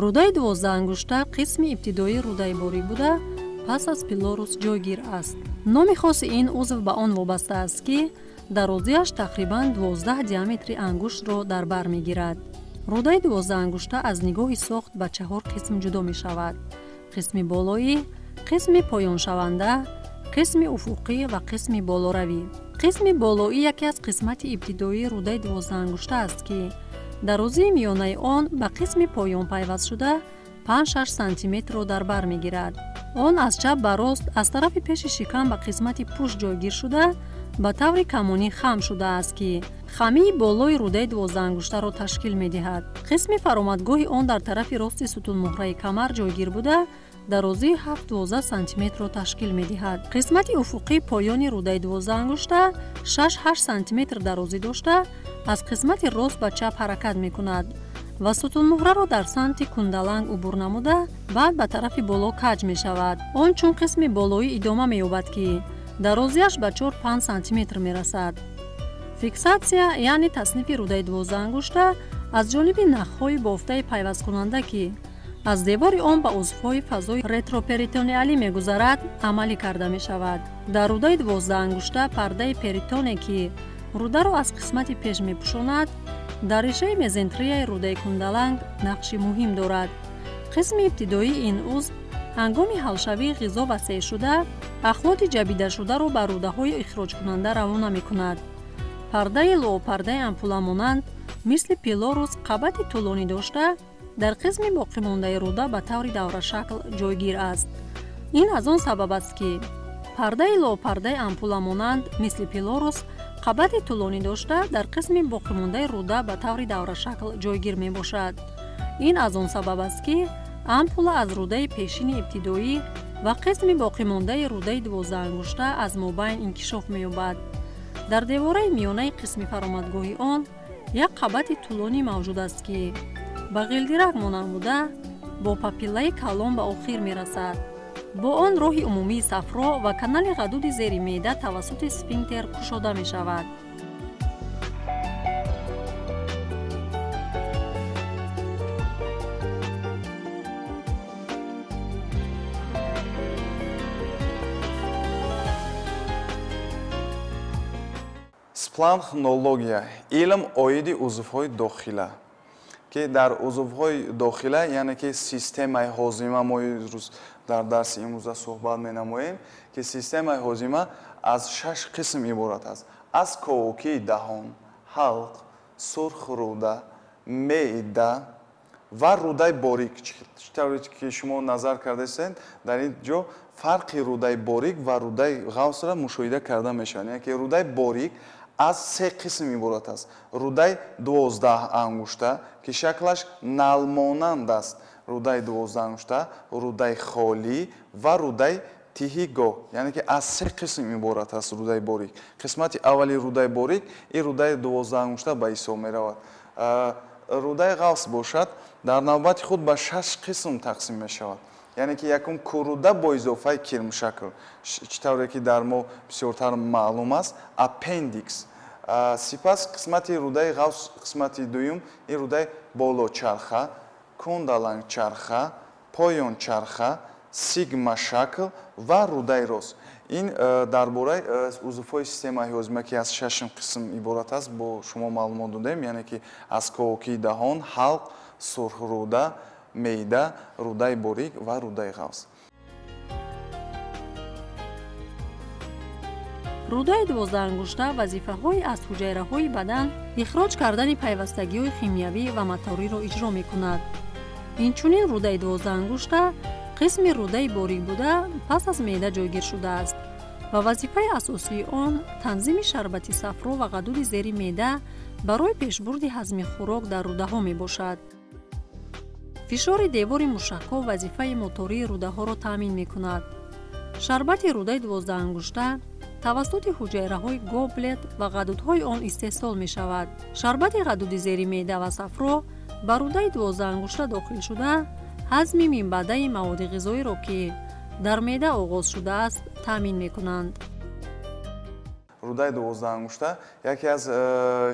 Рӯдаи дувоздаҳангушта қисми ибтидоии рӯдаи борик буда, пас аз пилорус ҷойгир аст. Номи хоси ин узв ба он вобаста аст, ки дарозиаш тақрибан 12 диаметри ангуштро дар бар мегирад. Рӯдаи дувоздаҳангушта аз нигоҳи сохт ба чаҳор қисм ҷудо мешавад: қисми болоӣ, қисми поёншаванда, қисми уфуқӣ ва қисми болоравӣ. Қисми болоӣ яке аз қисмати ибтидоии рӯдаи дувоздаҳангушта аст, ки дарозии миёнаи он ба қисми поён пайваст шуда 5-6 сантиметрро дар бар мегирад. Он аз чап ба рост аз тарафи пеши шикам ба қисмати пушт ҷойгир шуда, ба таври камонӣ хам шудааст, ки хамии болои рӯдаи дувоздаҳангуштаро ташкил медиҳад. Қисми фаромадгоҳи он дар тарафи рости сутунмуҳраи камар ҷойгир буда, дарозии 7-12 сантиметрро ташкил медиҳад. Қисмати уфуқии поёни рӯдаи дувоздаҳангушта 6-8 сантиметр дарозӣ дошта, аз қисмати рост ба чап ҳаракат мекунад ва сутунмуҳраро дар самти кундаланг убур намуда, баъд ба тарафи боло каҷ мешавад. Он чун қисми болоӣ идома меёбад, ки дарозиаш ба 4-5 сантиметр мерасад. Фиксатсия, яъне таснифи рӯдаи дувоздаҳангушта аз ҷониби нахҳои бофтаи пайвасткунанда, ки аз девори он ба узвҳои фазои ретроперитонеалӣ мегузарад, амалӣ карда мешавад. Дар рӯдаи дувоздаҳангушта пардаи перитоне, ки рӯдаро аз қисмати пеш мепӯшонад, дар решаи мезентрияи рӯдаи кундаланг нақши муҳим дорад. Қисми ибтидоии ин узв ҳангоми ҳалшавии ғизо васеъ шуда, ахлоти ҷабидашударо ба рӯдаҳои ихроҷкунанда равона мекунад. Пардаи лоопардаи ампуламонанд мисли пилорус қабати тӯлонӣ дошта, дар қисми боқимондаи рӯда ба таври даврашакл ҷойгир аст. Ин аз он сабаб аст, ки пардаи лоопардаи ампуламонанд мисли пилорус қабати тӯлонӣ дошта, дар қисми боқимондаи рӯда ба таври даврашакл ҷойгир мебошад. Ин аз он сабаб аст, ки ампула аз рӯдаи пешини ибтидоӣ ва қисми боқимондаи рӯдаи дувоздаҳангушта аз мобайн инкишоф меёбад. Дар девораи миёнаи қисми фаромадгоҳи он як қабати тӯлонӣ мавҷуд аст, ки ба ғилдирак монанд буда, бо папиллаи калон ба охир мерасад. Бо он роҳи умумии сафро ва канали ғадуди зери меъда тавассути сфинктер кушода мешавад. Спланхнология илм оиди узвҳои дохила, ки дар узвҳои дохила, яъне ки системаи ҳозима, мо имрӯз дар дарси имрӯза суҳбат менамоем, ки системаи ҳозима аз шаш қисм иборат аст: аз ковокии даҳон, ҳалқ, сурхрӯда, меъда ва рӯдаи борик. Чӣ тавре ки шумо назар кардаистед, дар ин ҷо фарқи рӯдаи борик ва рӯдаи ғавсро мушоҳида карда мешавад. Яъне ки рӯдаи борик аз се қисм иборат аст: рӯдаи дувоздаҳангушта, ки шаклаш налмонанд аст, рӯдаи дувоздаҳангушта, рӯдаи холӣ ва рӯдаи тиҳигоҳ. Яъне ки аз се қисм иборат аст рӯдаи борик. Қисмати аввали рӯдаи борик ин рӯдаи дувоздаҳангушта ба ҳисоб меравад. Рӯдаи ғавс бошад, дар навбати худ ба шаш қисм тақсим мешавад. Яъне ки якум куруда бо изофаи кирмшакл, чӣ тавре ки дар мо бисёртар маълум аст, аппендикс. Сипас қисмати рӯдаи ғавс, қисмати дуюм ин рӯдаи болочарха, кундалангчарха, поёнчарха, сигмашакл ва рӯдаи рост. Ин дар бораи узвҳои системаи ҳозима, ки аз шашум қисм иборат аст, бо шумо маълумот додем, яъне ки аз ковокии даҳон, ҳалқ, сурхрӯда, меъда, рӯдаи борик ва рӯдаи ғавс. Рӯдаи дувоздаҳангушта вазифаҳои аз ҳуҷайраҳои бадан ихроҷ кардани пайвастагиҳои химиявӣ ва моториро иҷро мекунад. Инчунин рӯдаи дувоздаҳангушта қисми рӯдаи борик буда, пас аз меъда ҷойгир шудааст ва вазифаи асосии он танзими шарбати сафро ва ғадуди зери меъда барои пешбурди ҳазми хӯрок дар рӯдаҳо мебошад. Фишори девори мушакҳо вазифаи мотории рӯдаҳоро таъмин мекунад. Шарбати рӯдаи дувоздаҳангушта тавассути ҳуҷайраҳои гоблет ва ғадудҳои он истеҳсол мешавад. Шарбати ғадуди зери меъда ва сафро ба рӯдаи дувоздаҳангушта дохил шуда, ҳазми минбаъдаи маводи ғизоиро, ки дар меъда оғоз шудааст, таъмин мекунанд. Рӯдаи дувоздаҳангушта яке аз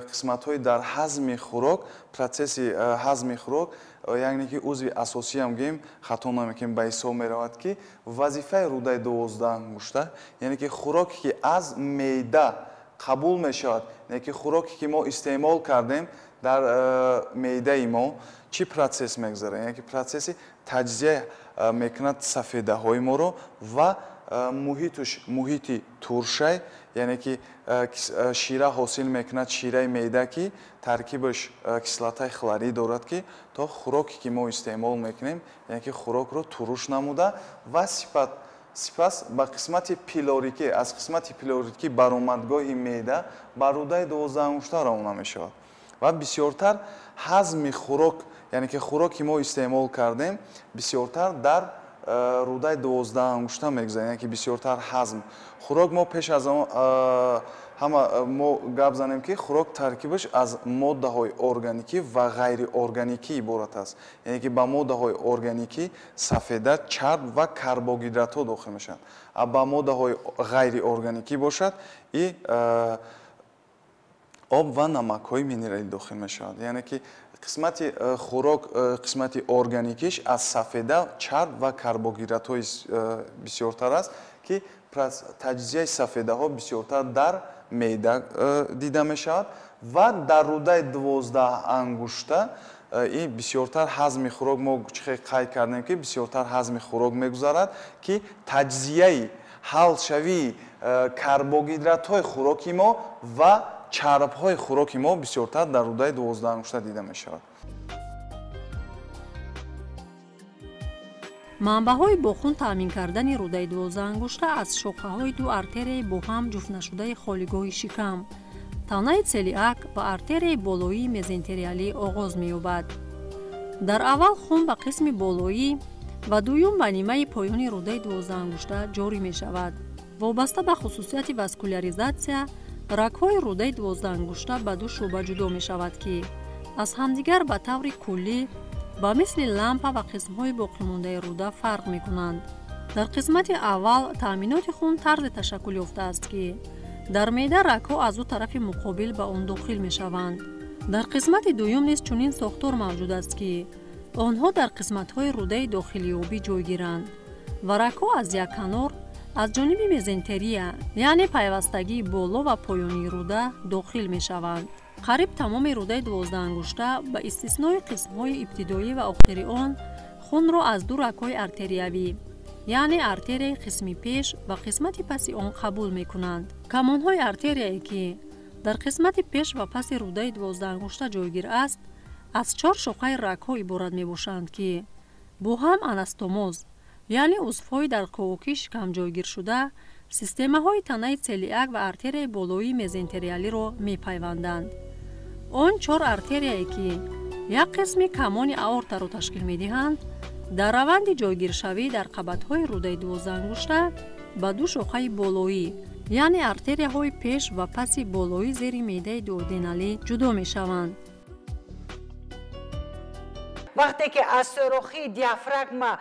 қисматҳои дар ҳазми хӯрок, процесси ҳазми хӯрок яъне ки узви асосиам гӯем, хато намекунем, ба ҳисоб меравад, ки вазифаи рӯдаи дувоздаҳангушта, яъне ки хӯроке ки аз меъда қабул мешавад, яъне ки хӯроке ки мо истеъмол кардем дар меъдаи мо чӣ процесс мегузарад, яъне ки процесси таҷзия мекунад сафедаҳои моро ва муҳиташ муҳити туршай, яъне ки шира ҳосил мекунад, шираи меъда, ки таркибаш кислотаи хлорид дорад, ки то хӯроке ки мо истеъмол мекунем, яъне ки хӯрокро туруш намуда ва сипас ба қисмати пилорикӣ, аз қисмати пилорикӣ баромадгоҳи меъда ба рӯдаи дувоздаҳангушта равона мешавад ва бисёртар ҳазми хӯрок, яъне ки хӯроке мо истеъмол кардем, бисёртар дар рӯдаи дувоздаҳангушта мегузарад, яъне ки бисёртар ҳазм хӯрок. Мо пеш аз он ҳама мо гап занем, ки хӯрок таркибаш аз моддаҳои органикӣ ва ғайриорганикӣ иборат аст, яъне ки ба моддаҳои органикӣ сафеда, чарб ва карбогидратҳо дохил мешаванд, а ба моддаҳои ғайриорганикӣ бошад и об ва намакҳои минералӣ дохил мешавад. Яъне ки қисмати хӯрок, қисмати органикиш аз сафеда, чарб ва карбогидратҳои бисёртар аст, ки таҷзияи сафедаҳо бисёртар дар меъда дида мешавад ва дар рӯдаи дувоздаҳангушта и бисёртар ҳазми хӯрок, мо чӣ хел қайд кардем, ки бисёртар ҳазми хӯрок мегузарад, ки таҷзияи ҳалшавии карбогидратҳои хӯроки мо ва чарбҳои хӯроки мо бисёртар дар рӯдаи дувоздаҳангушта дида мешавад. Манбаъҳои бо хун таъмин кардани рӯдаи дувоздаҳангушта аз шохаҳои ду артерияи бо ҳам ҷуфтнашудаи холигоҳи шикам, танаи целиак ва артерияи болоии мезентериалӣ оғоз меёбад. Дар аввал хун ба қисми болоӣ ва дуюм ба нимаи поёни рӯдаи дувоздаҳангушта ҷорӣ мешавад. Вобаста ба хусусияти васкуляризатсия, рагҳои рӯдаи дувоздаҳангушта ба ду шӯъба ҷудо мешавад, ки аз ҳамдигар ба таври куллӣ ба мисли лампа ва қисмҳои боқимондаи рӯда фарқ мекунанд. Дар қисмати аввал таъминоти хун тарзе ташаккул ёфтааст, ки дар меъда рагҳо аз ду тарафи муқобил ба он дохил мешаванд. Дар қисмати дуюм низ чунин сохтор мавҷуд аст, ки онҳо дар қисматҳои рӯдаи дохилиёбӣ ҷойгиранд ва рагҳо аз як канор аз ҷониби мезентерия, яъне пайвастагии боло ва поёнии рӯда дохил мешаванд. Қариб тамоми рӯдаи дувоздаҳангушта ба истиснои қисмҳои ибтидоӣ ва охири он хунро аз ду рагҳои артериявӣ, яъне артерияи қисми пеш ва қисмати паси он қабул мекунанд. Камонҳои артерияе, ки дар қисмати пеш ва паси рӯдаи дувоздаҳангушта ҷойгир аст, аз чор шохаи рагҳо иборат мебошанд, ки бо ҳам анастомоз, яъне узвҳои дар ковокии шикам ҷойгиршуда, системаҳои танаи целиак ва артерияи болоии мезентериалиро мепайванданд. Он чор артерияе, ки як қисми камони аортаро ташкил медиҳанд, дар раванди ҷойгиршавӣ дар қабатҳои рӯдаи дувоздаҳангушта ба ду шохаи болоӣ, яъне артерияҳои пеш ва паси болоӣ зери меъдаи дуоденалӣ ҷудо мешаванд. Вақте ки аз сӯрохии диафрагма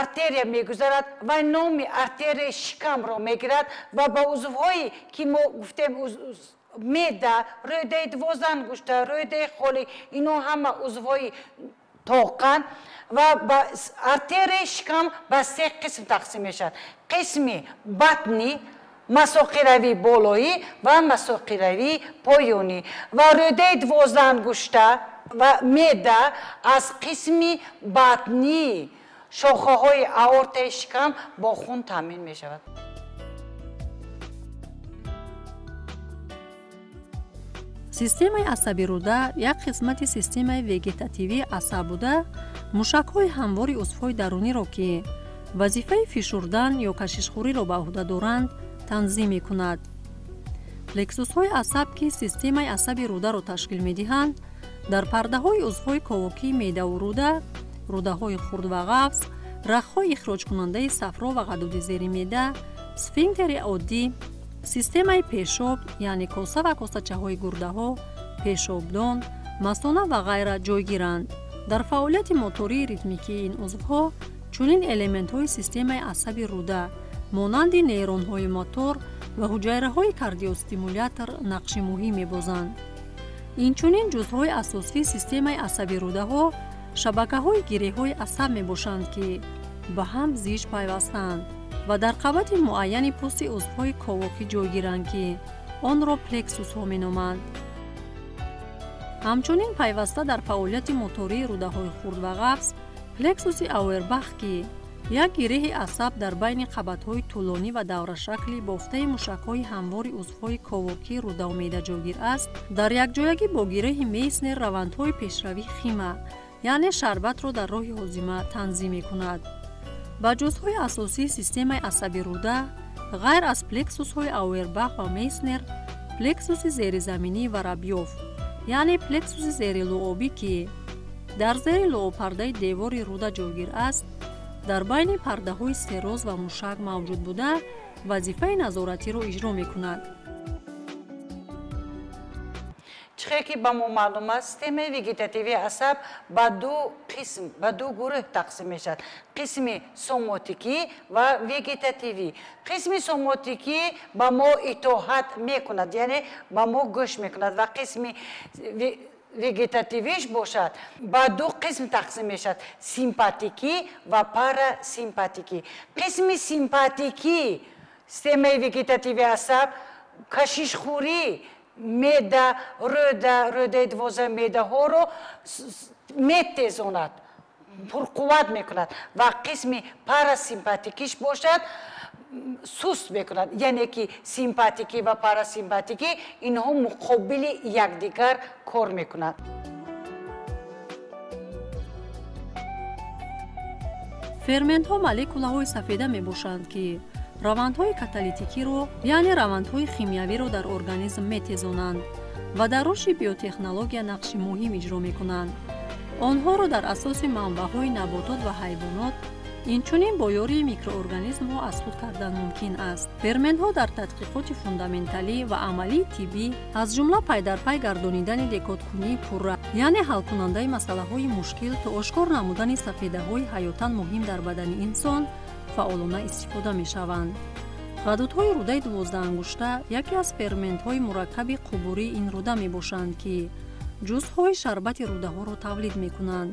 артерия мегузарад ва номи артерияи шикамро мегирад ва ба узвҳое ки мо гуфтем меъда, рӯдаи дувоздаҳангушта, рӯдаи холӣ, ино ҳама узвҳои тоқанд ва ба артерияи шикам ба се қисм тақсим мешавад: қисми батнӣ, масоқиравии болоӣ ва масоқиравии поёнӣ. Ва рӯдаи дувоздаҳангушта ва меъда аз қисми батнӣ шохаҳои аортаи шикам бо хун таъмин мешавад. Системаи асаби рӯда як қисмати системаи вегетативии асаб буда, мушакҳои ҳамвори узвҳои даруниро, ки вазифаи фишурдан ё кашишхӯриро ба ӯҳда доранд, танзим мекунад. Плексусҳои асаб, ки системаи асаби рӯдаро ташкил медиҳанд, дар пардаҳои узвҳои ковокии меъдаву рӯда, рӯдаҳои хурд ва ғафз, рагҳои ихроҷкунандаи сафро ва ғадуди зери меъда, сфинктери оддӣ, системаи пешоб, яъне коса ва косачаҳои гурдаҳо, пешобдон, масона ва ғайра ҷойгиранд. Дар фаъолияти мотории ритмикии ин узвҳо чунин элементҳои системаи асаби рӯда, монанди нейронҳои мотор ва ҳуҷайраҳои кардиостимулятор нақши муҳим мебозанд. Инчунин ҷузъҳои асосии системаи асаби рӯдаҳо шабакаҳои гиреҳҳои асаб мебошанд, ки ба ҳам зич пайвастаанд ва дар қабати муайяни пӯсти узвҳои ковокӣ ҷойгиранд, ки онро плексусҳо меноманд. Ҳамчунин пайваста дар фаъолияти мотории рӯдаҳои хурд ва ғафз плексуси Ауэрбах, ки як гиреҳи асаб дар байни қабатҳои тӯлонӣ ва даврашакли бофтаи мушакҳои ҳамвори узвҳои ковокии рӯдаву меъда ҷойгир аст, дар якҷоягӣ бо гиреҳи Мейснер равандҳои пешравии хима, яъне шарбатро дар роҳи ҳозима танзим мекунад. Ба ҷузъҳои асосии системаи асаби рӯда ғайр аз плексусҳои Ауэрбах ва Мейснер плексуси зеризаминии Воробьёв, яъне плексуси зерилуобӣ, ки дар зери луобпардаи девори рӯда ҷойгир аст, дар байни пардаҳои сероз ва мушак мавҷуд буда, вазифаи назоратиро иҷро мекунад. Чихе ки ба мо маълум аст, системаи вегетативии асаб ба ду қисм, ба ду гурӯҳ тақсим мешавад: қисми сомотикӣ ва вегетативӣ. Қисми сомотикӣ ба мо итоат мекунад, яъне ба мо гӯш мекунад, ва қисми вегетативиш бошад ба ду қисм тақсим мешавад: симпатикӣ ва парасимпатикӣ. Қисми симпатикӣ системаи вегетативии асаб кашишхӯрӣ меъда, рӯда, рӯдаи дувоздаҳ меъдаҳоро метезонад, пурқувват мекунад, ва қисми парасимпатикиш бошад суст мекунад. Яъне ки симпатикӣ ва парасимпатикӣ инҳо муқобили якдигар кор мекунанд. Ферментҳо молекулаҳои сафеда мебошанд, ки равандҳои каталитикиро, яъне равандҳои химиявиро дар организм метезонанд ва дар рушди биотехнология нақши муҳим иҷро мекунанд. Онҳоро дар асоси манбаъҳои наботот ва ҳайвонот, инчунин бо ёрии микроорганизмҳо аз худ кардан мумкин аст. Ферментҳо дар тадқиқоти фундаменталӣ ва амалии тиббӣ, аз ҷумла пайдарпай гардонидани декодкунии пурра, яъне ҳалкунандаи масъалаҳои мушкил то ошкор намудани сафедаҳои ҳаётан муҳим дар бадани инсон, фаъолона истифода мешаванд. Ғадудҳои рӯдаи дувоздаҳангушта яке аз ферментҳои мураккаби қубурии ин рӯда мебошанд, ки ҷузъҳои шарбати рӯдаҳоро тавлид мекунанд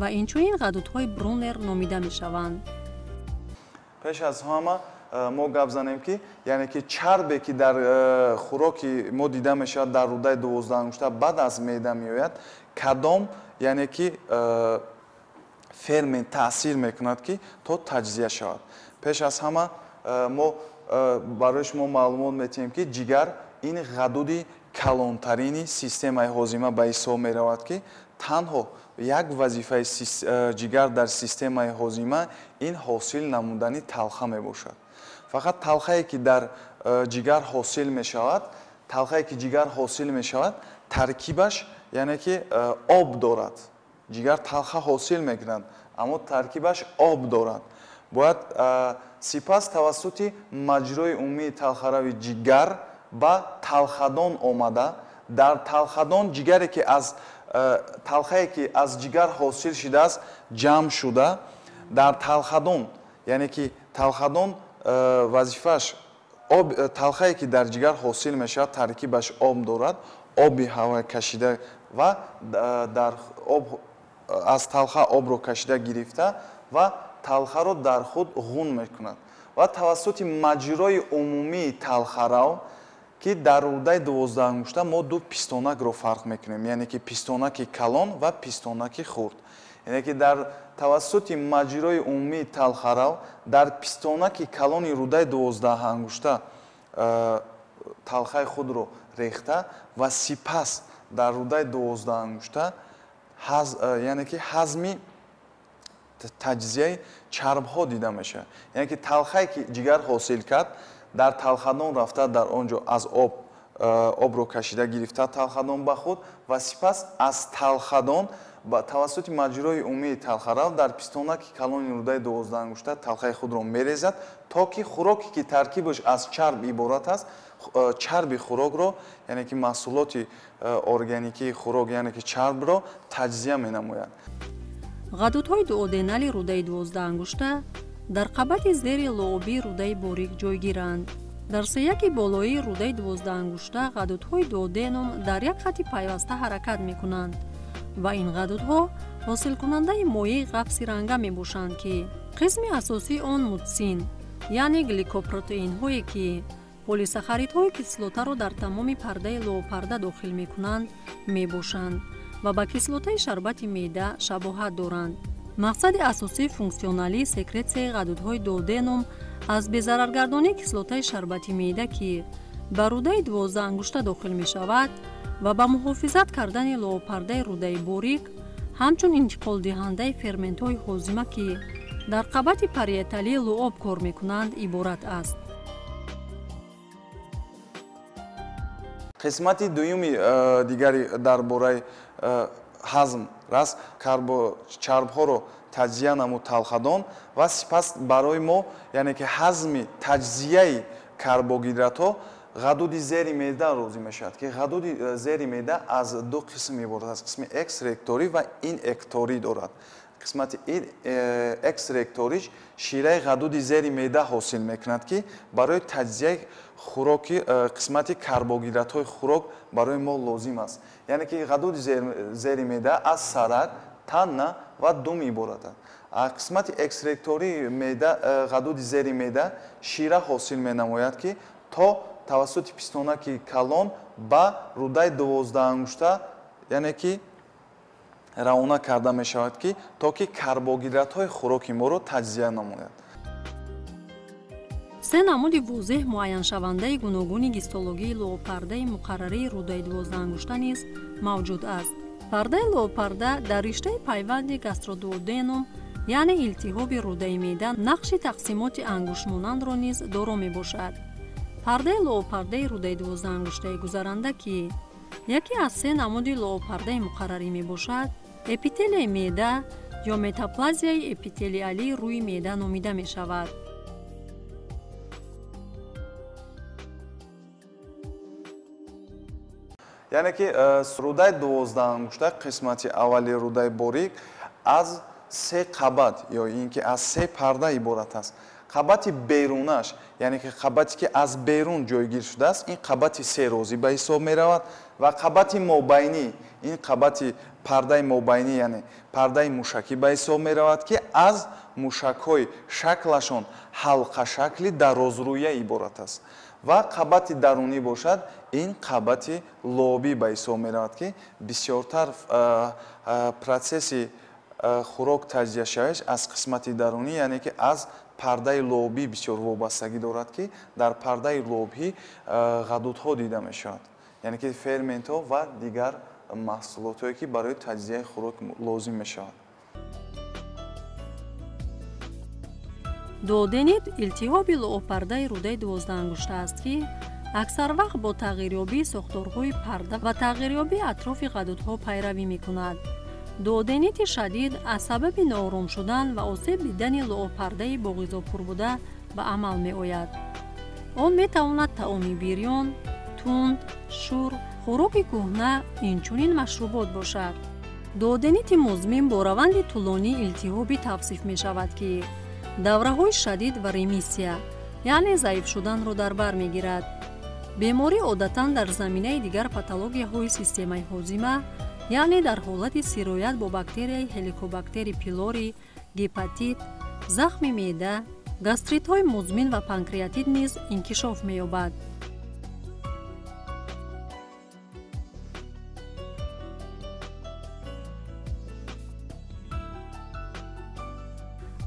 ва инчунин ғадудҳои Брунер номида мешаванд. Пеш аз ҳама мо гап занем, ки яъне ки чарбе, ки дар хӯроки мо дида мешавад дар рӯдаи дувоздаҳангушта баъд аз меъда меояд, кадом яъне ки фермент таъсир мекунад, ки то таҷзия шавад. Пеш аз ҳама мо барои шумо маълумот метиҳем, ки ҷигар ин ғадуди калонтарини системаи ҳозима ба ҳисоб меравад, ки танҳо як вазифаи ҷигар дар системаи ҳозима ин ҳосил намудани талха мебошад. Фақат талхае, ки дар ҷигар ҳосил мешавад, талхае, ки ҷигар ҳосил мешавад, таркибаш яъне ки об дорад. Ҷигар талха ҳосил мекунад, аммо таркибаш об дорад. Бояд сипас тавассути маҷрои умумии талхарави ҷигар ба талхадон омада, дар талхадон ҷигаре, ки аз талхае, ки аз ҷигар ҳосил шудааст, ҷамъ шуда дар талхадон, яъне ки талхадон вазифааш об, талхае, ки дар ҷигар ҳосил мешавад, таркибаш об дорад, оби ҳаво кашида ва дар об аз талха обро кашида гирифта ва талхаро дар худ ғун мекунад ва тавассути маҷрои умумии талхарав, ки дар рӯдаи дувоздаҳангушта мо ду пистонакро фарқ мекунем, яъне ки пистонаки калон ва пистонаки хурд. Яъне ки дар тавассути маҷрои умумии талхарав дар пистонаки калони рӯдаи дувоздаҳангушта талхаи худро рехта ва сипас дар рӯдаи дувоздаҳангушта яъне ки ҳазми таҷзияи чарбҳо дида мешавад. Яъне ки талхае, ки ҷигар ҳосил кард, дар талхадон рафта, дар он ҷо аз об обро кашида гирифта талхадон ба худ ва сипас аз талхадон тавассути маҷрои умумии талхарав дар пистонаки калони рӯдаи дувоздаҳангушта талхаи худро мерезад, то ки хӯроке, ки таркибаш аз чарб иборат аст, чарби хӯрокро, яъне ки маҳсулоти органикии хӯрок, яъне ки чарбро таҷзия менамояд. Ғадудҳои дуоденали рӯдаи дувоздаҳангушта дар қабати зери луобии рӯдаи борик ҷойгиранд. Дар сеяки болоии рӯдаи дувоздаҳангушта ғадудҳои дуоденум дар як хати пайваста ҳаракат мекунанд ва ин ғадудҳо Ҳосилкунандаи моеи ғафси ранга мебошанд, ки қисми асосии он мутсин, яъне гликопротеинҳое, ки полисахаридҳои кислотаро дар тамоми пардаи луобпарда дохил мекунанд, мебошанд ва ба кислотаи шарбати меъда шабоҳат доранд. Мақсади асосии функсионалии секретсияи ғадудҳои дуоденум аз безараргардонии кислотаи шарбати меъда, ки ба рӯдаи дувоздаҳангушта дохил мешавад, ва ба муҳофизат кардани луобпардаи рӯдаи борик ҳамчун интиқолдиҳандаи ферментҳои ҳозима, ки дар қабати париеталии луоб кор мекунанд, иборат аст. Қисмати дуюми дигари дар бораи ҳазм раст чарбҳоро таҷзия намуд талхадон ва сипас барои мо, яъне ки ҳазми таҷзияи карбогидратҳо ғадуди зери меъда розӣ мешавад, ки ғадуди зери меъда аз ду қисм иборат аст: қисми эксректорӣ ва инекторӣ дорад. Қисмати эксректориш шираи ғадуди зери меъда ҳосил мекунад, ки барои таҷзияи хӯроки қисмати карбогидратҳои хӯрок барои мо лозим аст. Яъне ки ғадуди зери меъда аз сарак, тана ва дум иборат аст. Қисмати эксректории меъда, ғадуди зери меъда шира ҳосил менамояд, ки то тавассути пистонаки калон ба рӯдаи дувоздаҳангушта, яъне ки равона карда мешавад, ки то ки карбогидратҳои хӯроки моро таҷзия намояд. Се намуди возеҳ муайяншавандаи гуногуни гистологии луобпардаи муқаррарии рӯдаи дувоздаҳангушта низ мавҷуд аст. Пардаи луобпарда дар риштаи пайванди гастродуоденум, яъне илтиҳоби рӯдаи меъда, нақши тақсимоти ангуштмонандро низ доро мебошад. Пардаи луобпардаи рӯдаи дувоздаҳангуштаи гузаранда, ки яке аз се намуди луобпардаи муқаррарӣ мебошад, эпителияи меъда ё метаплазияи эпителиалии рӯи меъда номида мешавад. Яъне ки рӯдаи дувоздаҳангушта қисмати аввали рӯдаи борик аз се қабат ё ин ки аз се парда иборат аст. Қабати берунаш, яъне ки қабате ки аз берун ҷойгир шудааст, ин қабати серозӣ ба ҳисоб меравад ва қабати мобайнӣ, ин қабати пардаи мобайнӣ, яъне пардаи мушакӣ ба ҳисоб меравад, ки аз мушакҳои шаклашон ҳалқашакли дарозрӯя иборат аст. Ва қабати дарунӣ бошад, ин қабати лобӣ ба ҳисоб меравад, ки бисёртар процесси хӯрок таҷзияшавиш аз қисмати дарунӣ, яъне ки аз пардаи лобӣ бисёр вобастагӣ дорад, ки дар пардаи лобӣ ғадудҳо дида мешавад, яъне ки ферментҳо ва дигар маҳсулотҳое, ки барои таҷзияи хӯрок лозим мешавад. Дуоденит илтиҳоби луобпардаи рӯдаи дувоздаҳангушта аст, ки аксар вақт бо тағйирёбии сохторҳои парда ва тағйирёбии атрофи ғадудҳо пайравӣ мекунад. Дуоденити шадид аз сабаби ноором шудан ва осеб дидани луобпардаи бо ғизо пур буда ба амал меояд. Он метавонад таоми бирён, тунд, шӯр, хӯроки кӯҳна, инчунин машрубот бошад. Дуоденити музмин бо раванди тӯлонии илтиҳобӣ тавсиф мешавад, ки давраҳои шадид ва ремиссия, яъне заиф шуданро дар бар мегирад. Беморӣ одатан дар заминаи дигар патологияҳои системаи ҳозима, яъне дар ҳолати сироят бо бактерияи хеликобактери пилори, гепатит, захми меъда, гастритҳои музмин ва панкреатит низ инкишоф меёбад.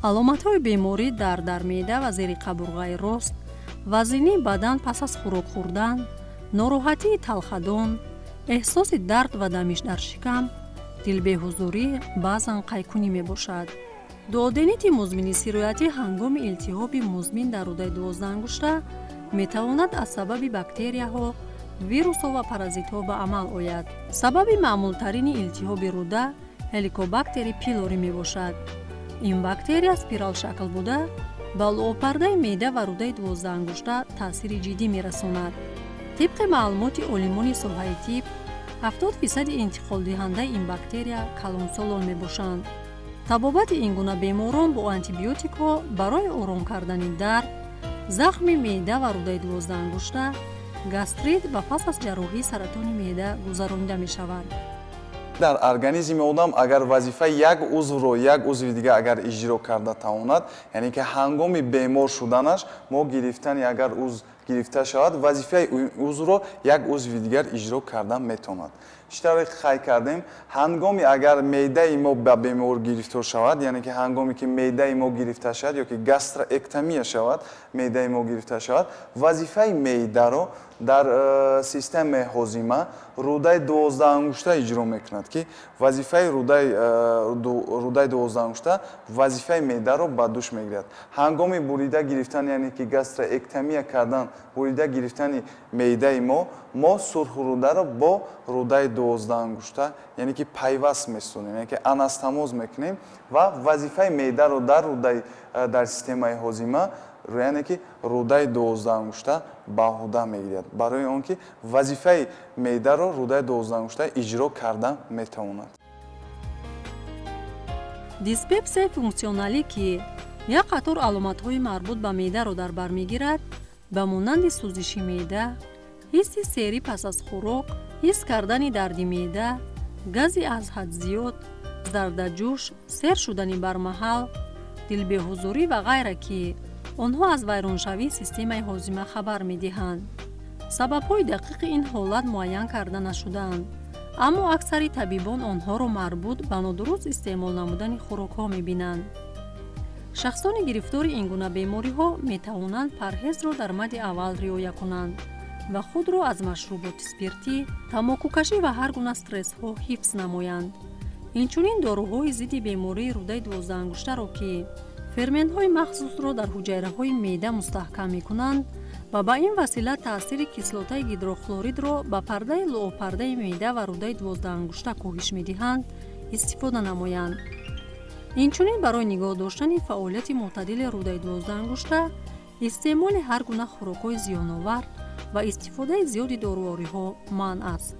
Аломатҳои беморӣ дард дар меъда ва зери қабурғаи рост, вазнинии бадан пас аз хӯрок хӯрдан, нороҳатии талхадон, эҳсоси дард ва дамиш дар шикам, дилбеҳузурӣ, баъзан қайкунӣ мебошад. Дуоденити музмини сироятӣ ҳангоми илтиҳоби музмин дар рӯдаи дувоздаҳангушта метавонад аз сабаби бактерияҳо, вирусҳо ва паразитҳо ба амал ояд. Сабаби маъмултарини илтиҳоби рӯда хеликобактери пилори мебошад. Ин бактерия спиралшакл буда, ба луобпардаи меъда ва рӯдаи дувоздаҳангушта таъсири ҷиддӣ мерасонад. Тибқи маълумоти олимони соҳаи тиб, 70% интиқолдиҳандаи ин бактерия калонсолон мебошанд. Табобати ин гуна беморон бо антибиотикҳо барои ором кардани дард, захми меъда ва рӯдаи дувоздаҳангушта, гастрит ва пас аз ҷарроҳии саратони меъда гузаронида мешавад. Дар организми одам агар вазифаи як узвро як узви дигар агар иҷро карда тавонад, яъне ки ҳангоми бемор шуданаш мо гирифтани агар узв гирифта шавад, вазифаи узвро як узви дигар иҷро карда метавонад. Чӣ тавре қайд кардем, ҳангоми агар меъдаи мо ба бемор гирифтор шавад, яъне ки ҳангоме ки меъдаи мо гирифта шавад ё ки гастроэктомия шавад, меъдаи мо гирифта шавад, вазифаи меъдаро дар системаи ҳозима рӯдаи дувоздаҳангушта иҷро мекунад, ки вазифаи рӯдаи дувоздаҳангушта вазифаи меъдаро ба дӯш мегирад. Ҳангоми бурида гирифтан, яъне ки гастроэктомия кардан, бурида гирифтани меъдаи мо сурхрӯдаро бо рӯдаи дувоздаҳангушта, яъне ки пайваст месозем, яъне ки анастомоз мекунем ва вазифаи меъдаро дар рӯдаи дар системаи ҳозима, яъне ки рӯдаи дувоздаҳангушта ба уҳда мегирад, барои он ки вазифаи меъдаро рӯдаи дувоздаҳангушта иҷро карда метавонад. Диспепсияи функсионалӣ, ки як қатор аломатҳои марбут ба меъдаро дар бар мегирад, ба монанди сӯзиши меъда, ҳисси серӣ пас аз хӯрок, ҳис кардани дарди меъда, гази аз ҳад зиёд, зардаҷӯш, сер шудани бармаҳал, дилбеҳузурӣ ва ғайра, ки онҳо аз вайроншавии системаи ҳозима хабар медиҳанд. Сабабҳои дақиқи ин ҳолат муайян карда нашудаанд, аммо аксари табибон онҳоро марбут ба нодуруст истеъмол намудани хӯрокҳо мебинанд. Шахсони гирифтори ин гуна бемориҳо метавонанд парҳезро дар мади аввал риоя кунанд ва худро аз машруботи спиртӣ, тамокукашӣ ва ҳар гуна стрессҳо ҳифз намоянд. Инчунин доруҳои зидди бемории рӯдаи дувоздаҳангуштаро, ки ферментҳои махсусро дар ҳуҷайраҳои меъда мустаҳкам мекунанд ва ба ин васила таъсири кислотаи гидрохлоридро ба пардаи луобпардаи меъда ва рӯдаи дувоздаҳангушта коҳиш медиҳанд, истифода намоянд. Инчунин барои нигоҳ доштани фаъолияти мӯътадили рӯдаи дувоздаҳангушта истеъмоли ҳар гуна хӯрокҳои зиёновар ва истифодаи зиёди дорувориҳо манъ аст.